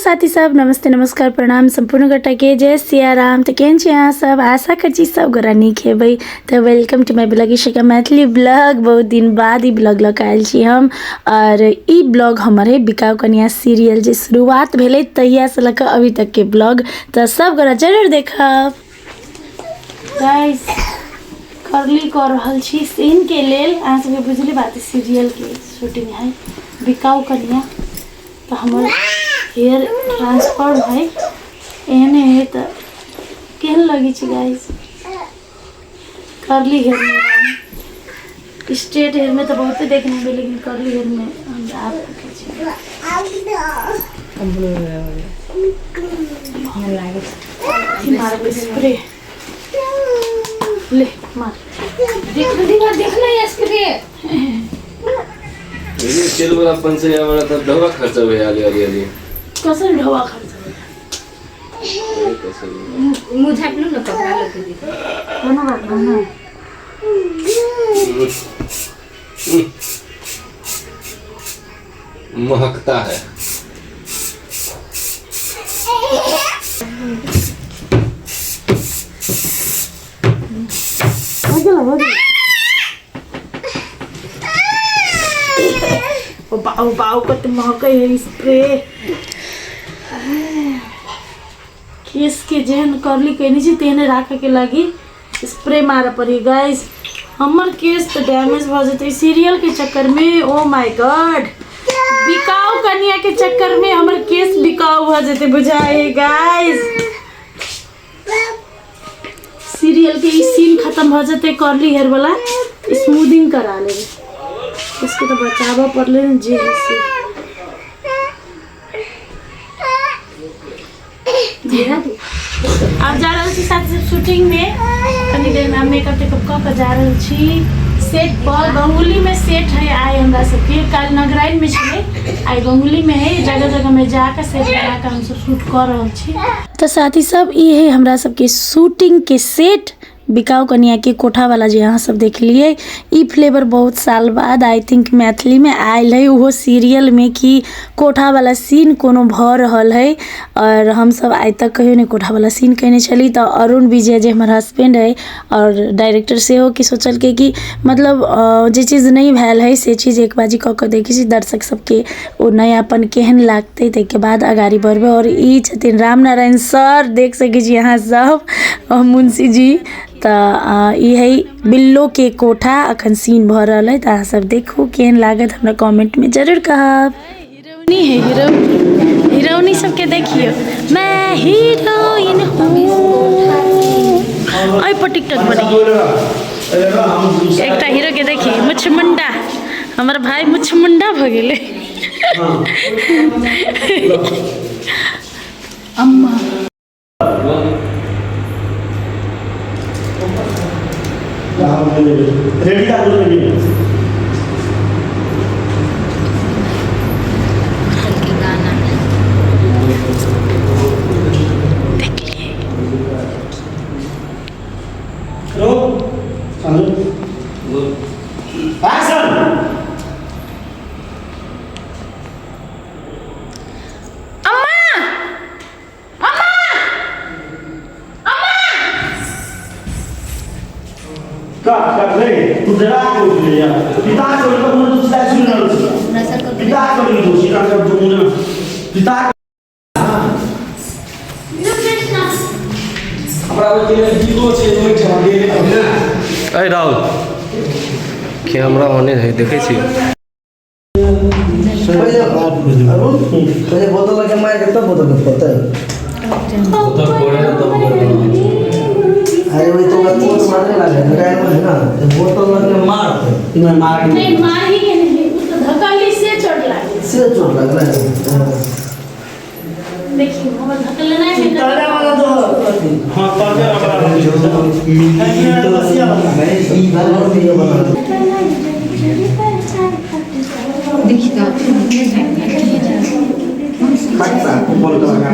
साथी सब, नमस्ते नमस्कार प्रणाम सम्पूर्ण गोटाके जय सियाराम। तऽ केहन छी अहाँ सब? आशा करै छी सब गोटा नीक हेबै। तऽ welcome to my blog Ishika Maithili blog. बहुत दिन बाद ई ब्लॉग लऽ कऽ आयल छी हम, और ई ब्लॉग हमर है बिकाउ कनिया सीरियल जे शुरुआत भेलै तहियासँ लऽ कऽ अभी तकके ब्लॉग, तऽ सब गोटा जरूर देखब। गाइस करली कऽ रहल छी सीनके लेल। अहाँ सबके बुझले बात है, सीरियलके शूटिंग है बिकाउ कनिया, तऽ हमर हेयर ट्रांसफॉर्म है एहने है, तऽ केहन लगै छै गाइस? करली हेयर में, स्ट्रेट हेयर में तऽ बहुते देखने हेबै, लेकिन करली हेयर में हमरा आब देखै छी। मारबै स्प्रे, ले मार। देखना देखना देखना ये स्प्रे। ये तेल वाला पंचैया वाला तऽ दवा खर्चा भए आगे आगे आगे। कसरी ढोवा खर्च भेलै? मुँह झाँपि लू ने, कपड़ा लऽ के दे। कोनो बात नहि ने। महकता है। हो गेल, हो गेल। ओ बाउ बाउ, कते महकै है स्प्रे। केस के जेहन करली केने छी तेहने राखे के लागी स्प्रे मारऽ पड़ी। गाइस, हमर केस तऽ डैमेज भऽ जेतै सीरियल के चक्कर में। ओ my God, बिकाउ कनिया के चक्कर में हमर केस बिकाउ भऽ जेतै बुझाइ। गाइस, सीरियल के ई सीन खत्म भऽ जेतै, करली हेयर वाला स्मूदिंग करा लेबै। इसके तऽ बचाबऽ पड़लै ने जे है से। आब जा रहल छी साथी सब शूटिंग में, कनी देर में मेकअप टेकअप कऽ कऽ जा रहल छी सेट पर। गंगुली में सेट है आइ हमरा सबके। काल्हि नगराइन में छलै, आइ गंगुली में है। जगह जगह में जाके सेट बना कऽ हमसब शूट कऽ रहल छी। तऽ साथी सब, ई है हमरा सबके शूटिंग के सेट बिकाउ कनिया के कोठा वाला जे अहाँ सब देखलिए। ई फ्लेवर बहुत साल बाद I think Maithili में आयल है, ओहो सीरियल में, कि कोठा वाला सीन कोनो भऽ रहल है। और हमसब आइ तक कहियो नहि कोठा वाला सीन कयने छली। तऽ अरुण विजय जे हमर हस्बैंड है और डायरेक्टर सेहो, कि सोचलकै कि मतलब जे चीज नहि भेल है से चीज एक बाजी कऽ कऽ देखै छी, दर्शक सबके ओ नयापन केहन लागतै, ताहिके बाद अगाड़ी बढ़बै। आओर ई छथिन रामनारायण सर, देख सकै छी अहाँ सब, मुंशी जी। तऽ ई है बिल्लोके कोठा, अखन सीन भऽ रहल है। तऽ अहाँ सब देखू, केहन लागत हमरा कमेंटमे जरूर कहब। हिरोइनी है, हीरो हिरोइनी सबके देखियौ। मैं हीरोइन हूँ। एहि पर टिकटॉक बने। एकटा हीरो के देखी, मुछमुंडा, हमर भाई मुछमुंडा भऽ गेलै। अम्मा रेडी का बोल। गाना देखलिए। एक्शन। अम्मा, अम्मा, अम्मा। कट कट। नहीं, तू डरा के उठ लिया। पिता के उठ मुझे तो सुन रहल छी। पिता के नहीं दोषी का जब मुझे पिता हमरा ओहिके लेल गीतो छै ओहिठाम गेल ने। अरे राहुल, कैमरा ऑने है, देखै छी। पहिले बोतल लगे मार के तब बोतल के फोड़तै। बोतल फोड़े तब। अरे वही तो ओकरा चोट मारने लागे है ना, तो बोतल लगे मारतै। नहीं मार। नहीं, मार ही के नहीं, उ तो धकली से चोट लागल। से चोट लागलै। देखियो, हमर धकले नहीं भेल। ताजा वाला तो हां, ताजा वाला बसिया वाला। ई वाला वीडियो बना। देखी तऽ। खट्टा ऊपर के लगा।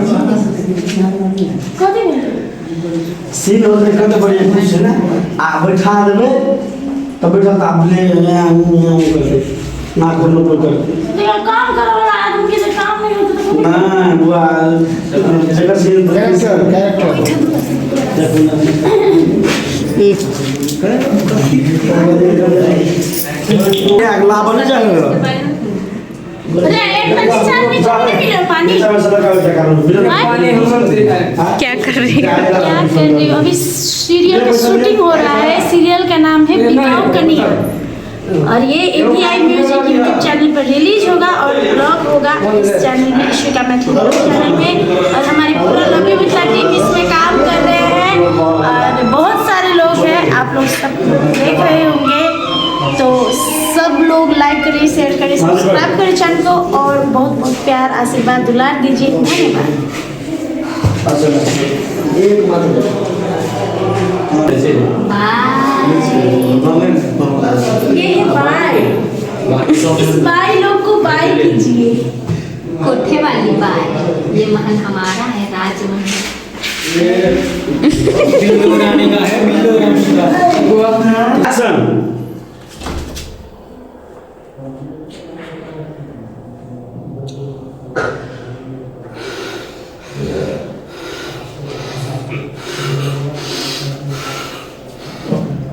कथी भेल? सीन होतै कते बढ़िया खुश छै ने, आ बैठा देबै तऽ बैठल तऽ आब ले करतै, नाक पर नोपर करतै। देखो, काम करे वाला आदमी के जे काम नहीं होते तो ना बुआ जकर सीन देखू ना। अगला बने जाएगा। अरे एक नीचा नीचा नहीं मिलो पानी। क्या कर रही हो? क्या कर रही हो? अभी सीरियल का शूटिंग हो रहा है। सीरियल का नाम है बिकाऊ कनिया और ये एपीआई म्यूजिक यूट्यूब चैनल पर रिलीज होगा और ब्लॉग होगा इस चैनल में, ईशिका मैथिली चैनल में। और हमारी पूरा लवी मिथिला टीम इसमें काम कर रहे हैं और बहुत सारे लोग हैं, आप लोग सब देख रहे होंगे। तो सब लोग लाइक करें, शेयर करें, सब्सक्राइब करें चैनल को और बहुत बहुत प्यार आशीर्वाद दुलार दीजिए। धन्यवाद। एक मात्र ये है बाय, इस बाय लोग को बाय कीजिए। कोठे वाली बाय, ये महल हमारा है, राजमहल। बिल्लो रानी का है, बिल्लो रानी का। एक्शन।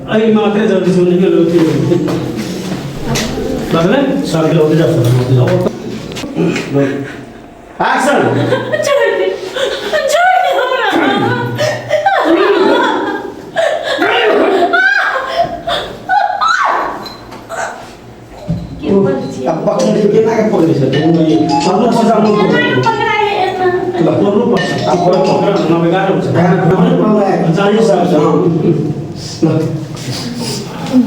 अरे माते जल्दी सुनने के लोग लगले सर के होते जा, सर होते जाओ। एक्शन। छोड़ दे, छोड़ दे हमरा। अब पकड़ के ना के पकड़े से हमरो पैसा हम केना के पकड़ा है एना? पकड़ो पैसा अब पकड़ ना बेकार हो 40 साल से।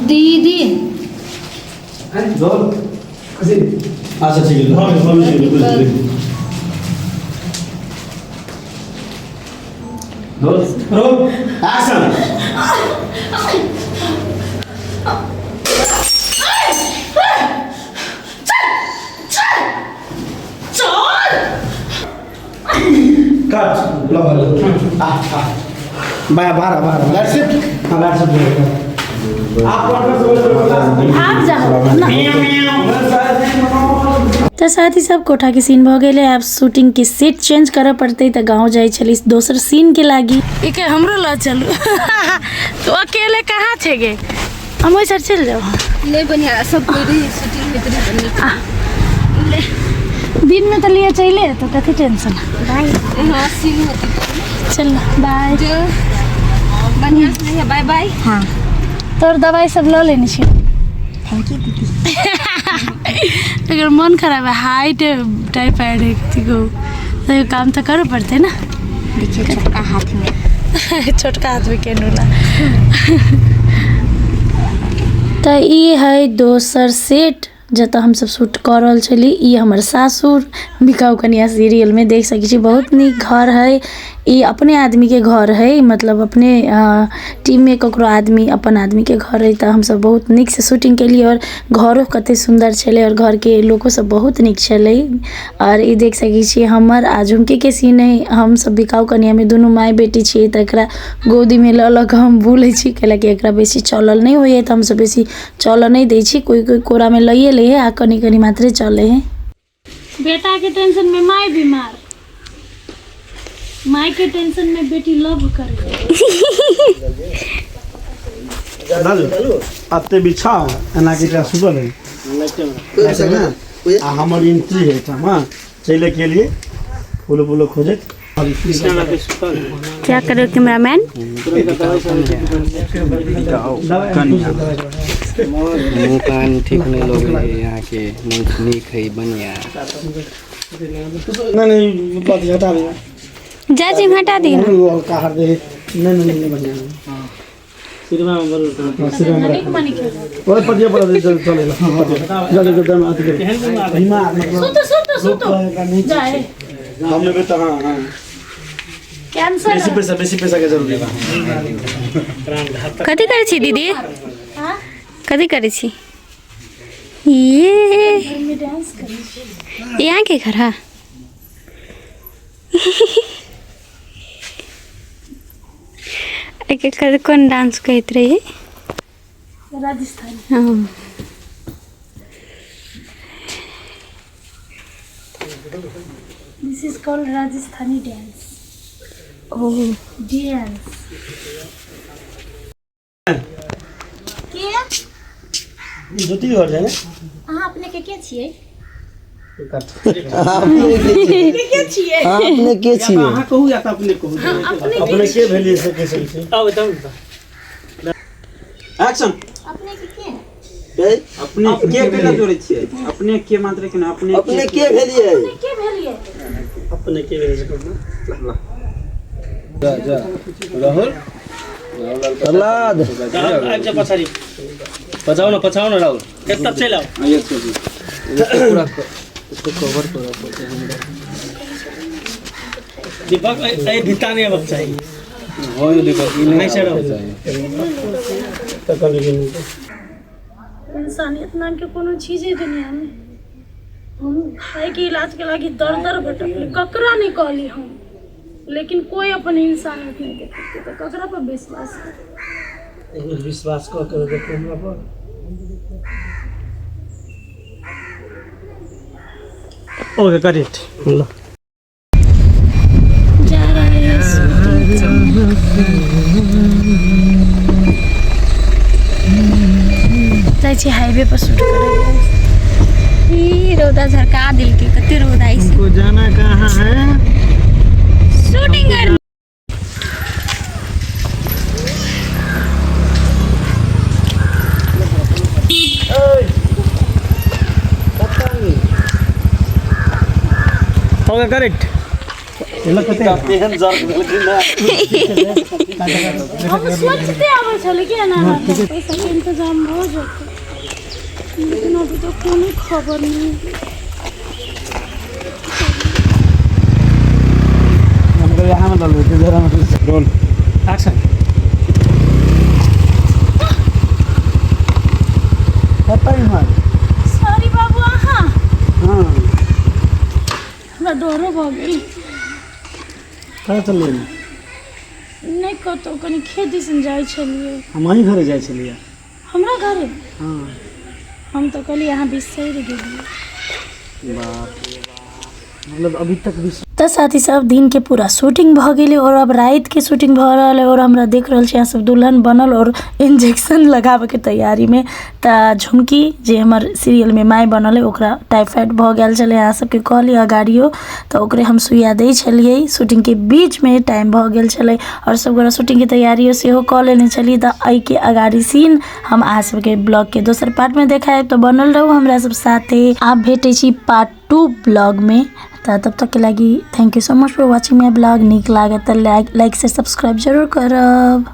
दीदी अच्छा ठीक है, हाँ हाँ रोल एक्शन। चल कट ल आ आ बाया बारह बारह लाइट शिफ्ट। हाँ लाइट शिफ्ट आप आप जाओ ना। तऽ साथ ही सब कोठा के सीन भऽ गेलै। आब शूटिंग के सेट चेंज करऽ पड़तै तऽ गाँव जाइ छली दोसर सीन के लागी। एके हमरो लऽ चलू। तू अकेले कहाँ छे गे? हम ओहि साइड चलि जाओ। नहीं बढ़िया सब कोई रही शूटिंग में तो बढ़िया। दिन में तऽ लिए चले तो कथी टेंशन। हाँ सीन होती चल बाय। जो बढ़िया से रहिए, बाय बाय। हाँ तोर दवाई सब लऽ लेने छी। Thank you दीदी। अगर मन खराब है हाई टाइफाइड है किसी को तो ये काम तो करे पड़ते ना। देखिए छोटका हाथ में, छोटका हाथ में केनूला। तऽ ई है दोसर सेट जतऽ हमसब शूट कऽ रहल छली। ई हमर सासुर बिकाऊ कनिया सीरियल में देख सकै छी। बहुत नीक घर है ई, अपने आदमी के घर है, मतलब अपने टीम में ककरो आदमी अपन आदमी के घर है। तऽ हमसब बहुत नीक से शूटिंग केलियै और घरो कते सुन्दर छलै और घर के लोको सब बहुत नीक छलै। और ई देख सकै छी हमर आ झुमकी के सीन है। हमसब बिकाऊ कनिया में दुनू माय बेटी छियै तऽ एकरा गोदी में लऽ लऽ कऽ हम बुलै छी, कैलाकि एकरा बेसी चलल नहि होइए तऽ हमसब बेसी चलऽ नहि दै छी। कोइ कोइ कोरा में लइए लै है आ कनी कनी मात्रे चलै है। बेटा के टेंशन में माय बीमार, माय के टेंशन में बेटी लव करे। अते बिछाओ एना के एकरा सुतल है आ हमर एंट्री है एहिठाम। हाँ चले के लिए फूल फूल खोजैत। क्या करो कैमरामैन? मुँह कान ठीक नहीं लोग है यहाँ के, नीक है बढ़िया। नहीं नहीं बात हटा दे जा जी हटा दी ना। हर दे। नहीं नहीं नहीं बढ़िया। ओए पतिया पर दे चल चले जल्दी जल्दी में आती कर बीमार सुतो सुतो सुतो जाए हम लेबे त। हां हां कैंसर बेसी पैसा, बेसी पैसा के जरूरी बा। कथी करै छी दीदी? हां कथी करै छी? ये घर में डांस करै छी। यहाँ के घर है? एक कौन डांस कहते रही? राजस्थान। हाँ called Rajasthani dance. Oh dance. के ज्योति घर जाए अहाँ अपने के के छियै? अपने के छियै? अपने के छियै? अहाँ कहू या तऽ अपने कहू। अपने के भेलिए से के सही छै। आउ तब एक्शन। अपने के के? अपने के केना जोड़ै छियै? अपने के मात्र के अपने अपने के भेलिए? के भेलिए? अपने के भेलिए से कहू। जा जा राहुल। प्रहलाद आबि जा पछाडि। पछाउ न, पछाउ न राहुल। एतऽ चलि आउ। पूरा इसको कवर करऽ पड़तै हमरा। दीपक, एहि भित्ता नहि अबक चाही। हो यो दीपक, ई नहि छै राहुल। तखन इंसानियत नाम के कोनो चीजे दुनिया में। हम भाई के इलाज के लागी दर दर भटकली, ककरा नहीं कहली हम, लेकिन कोई अपन इंसानियत नहीं देखते, तो ककरा पर विश्वास एक बेर विश्वास कऽ के देखू हमरा पर। ओके करेक्ट ल। जा रहे हैं शूटिंग। जाइ छी हाईवे पर शूट करे। ई रौदा झरका देलकै, कते रौदा आई छै। को जाना कहाँ है? शूटिंग कर। ओके करेक्ट तेहन जर्क भेलखिन ना। हम सोचते आबै छलै कि एना एना पैसा के इंतजाम भऽ जेतै, लेकिन अभी तो कोनो खबर नहीं। हमको यहाँ में डाल देते जरा। Roll action. कतऽ इम्हर? सॉरी बाबू, अहाँ हाँ। हमरा डरो भऽ गेल। कतऽ चलियै? नहि कतहु, कनि खेत दिसन जाइ छलियै। हम अहीं घरे जाइ छलियै। हमरा घरे? हाँ। हम तऽ कहलियै अहाँ बिसरि गेलियै। बाप रे बाप, मतलब अभी तक भी तऽ साथी सब, दिन के पूरा शूटिंग भऽ गेलै और अब राति के शूटिंग भऽ रहल है और हमरा देख रहल छी अहाँ सब दुल्हन बनल और इंजेक्शन लगाबऽके तैयारीमे। तऽ झुमकी जे हमर सीरियलमे माय बनल है, ओकरा टाइफाइड भऽ गेल छलै, अहाँ सबके कहली अगाड़ियो, तऽ ओकरे हम सुइया दै छलियै। शूटिंगके बीचमे टाइम भऽ गेल छलै और सब गोरा शूटिंगके तैयारियो सेहो कऽ लेने छलियै। तऽ एहिके अगाड़ी सीन हम अहाँ सबके ब्लॉगके दोसर पार्टमे देखायब, तऽ बनल रहू हमरा सब साथे। आब भेटै छी पार्ट 2 ब्लॉगमे, तऽ तब तक के लागि thank you so much for watching my blog. नीक लागत तऽ लाइक, शेयर, सब्सक्राइब जरूर करब।